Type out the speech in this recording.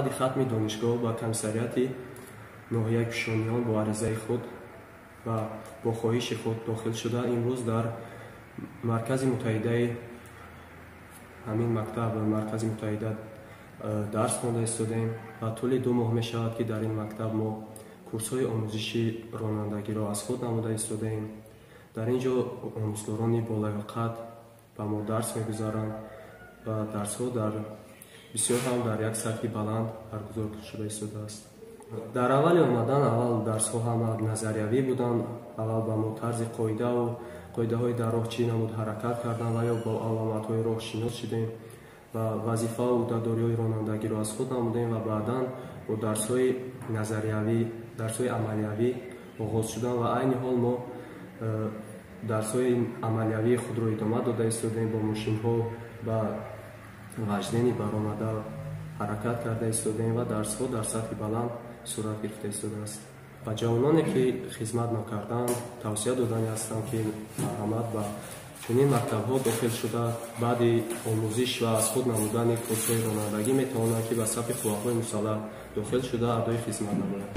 Баъди хатми донишгоҳ ба комиссариати ноҳияи Кушониён бо аризаи худ ва бо хоҳиши худ дохил шуда, имрӯз дар Маркази Муттаҳидаи ҳамин мактаб, Маркази Муттаҳида дарс хонда истодаем ва тӯли 2 моҳ мешавад, ки дар ин мактаб мо курсҳои омӯзиши ронандагиро аз худ намуда истодаем. Дар ин ҷо омӯзгорони болаёқат ба мо дарс мегузаранд ва дарсҳо дар бисёр ҳам дар як сатҳи баланд баргузор шуда истодааст. Дар аввали омадан аввал дарсҳо ҳама назариявӣ буданд. Аввал ба мо тарзи қоидаву қоидаҳои дар роҳ чӣ намуд ҳаракат кардан ва ё бо аломатҳои роҳ шинос шудем ва вазифаву ӯҳдадориҳои ронандагиро аз худ намудем ва баъдан бо дарсҳои назариявӣ, дарсҳои амалиявӣ оғоз шуданд ва айни ҳол мо дарсҳои амалиявии худро идома дода истодаем, бо мошинҳо ба вождени баромада ҳаракат карда истодаем ва дарсҳо дар сатҳи баланд сурат гирифта истодааст. Ба ҷавононе, ки хизмат накарданд, тавсия додани ҳастам, ки марҳамат ба чунин мактабҳо дохил шуда, баъди омӯзиш ва аз худ намудани курсҳои ронандагӣ метавонанд, ки ба сафи қувваҳои мусаллаҳ дохил шуда, адои хизмат намоянд.